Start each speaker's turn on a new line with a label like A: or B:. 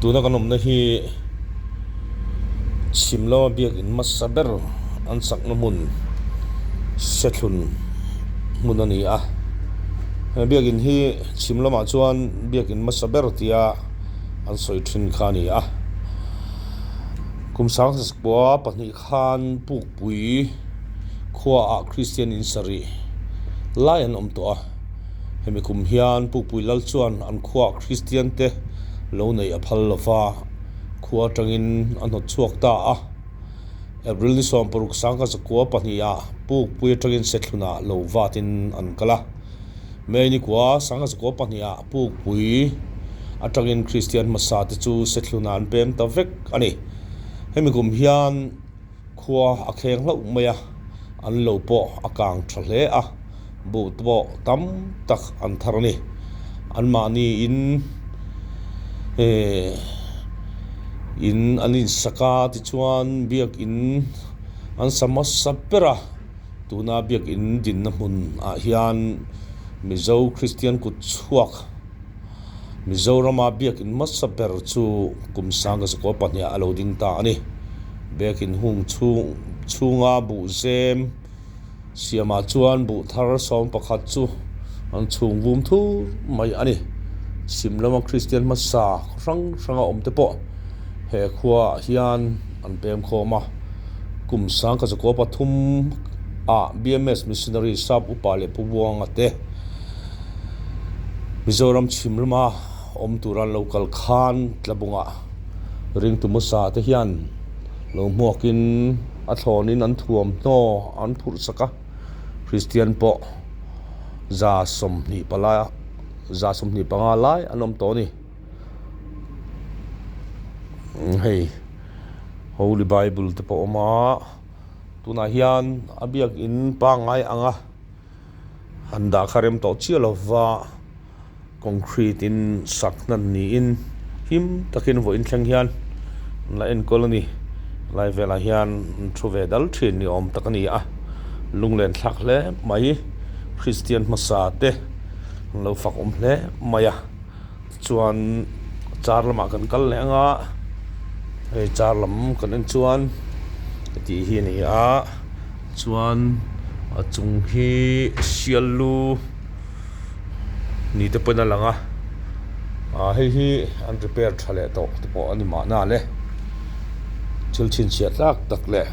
A: Tuna kan awmna hi chhim lama biakin hmasa ber an sakna hmun sethlun hmun a ni a he biakin hi chhim lamah chuan biakin hmasa ber tia an sawi thin kha a ni a kum sangkua pahnih khan pukpui khuaah Kristian in sarih lai an awm tawh a. Hemi kum hian Pukpui Lal chuan an khuaah Kristian te lo neih a phal lo va, khua atangin a hnawt chhuak ta a. April ni 16 sangkazakua pahniha Pukpui atangin Sethlunah lo vatin an kal a. May ni kua sangkazakua pahniha Pukpui atangin Kristian hmasa te chu Sethlunah an pem ta vek a ni. Hemi kum hian. Khua a kheng hlauh mai a, an lo pawh a kang tha hle a, buh te pawh tam tak an thar a ni. Anmahni in eh in an insak a tichuan biakin an sa hmasa ber a, tuna biakin dinna hmun ah hian Mizo Kristian kut chhuak. Mizorama biakin hmasa ber chu kum 19 pahniha a lo ding ta a ni. Biakin hung chhung chhunga buh zem siamah chuan buh thar 11 chu an chhung vum thur mai a ni. Chhim lama Kristian hmasa khaw hrang hranga awmte pawh he khuaah hian an pem khawm a. Kum 1903 ah BMS Missionary Sap Upa leh Pu Buanga te Mizoram chhim lama awm tura an lo kal khan Tlabungah ringtu hmasa te hian lo hmuakin a thlawnin an thuamhnaw an phurh sak a, Kristian pawh 25 palai 25 lai an awm tawh a ni. Hei Holy Bible te pawh a awm a, tunah hian a biakin pangngai anga. Han dah kha rem tawh chiah lova concrete in sak hnan niin him takin vawiin thleng hian an la enkawl a ni lai velah hian an thu ve dal thin ni awm tak a ni a lunglen thlak hle mai Kristian hmasa te an lo fak awm hle mai a chuan car lamah kan kal leh anga hei car lam kan en chuan heti hi a ni a. Chuan a chung hi sial lu ni te pawhin a lang a ah hei hi an repair tha leh tawh te pawh a ni mahna le thil chhinchhiah tlak tak leh.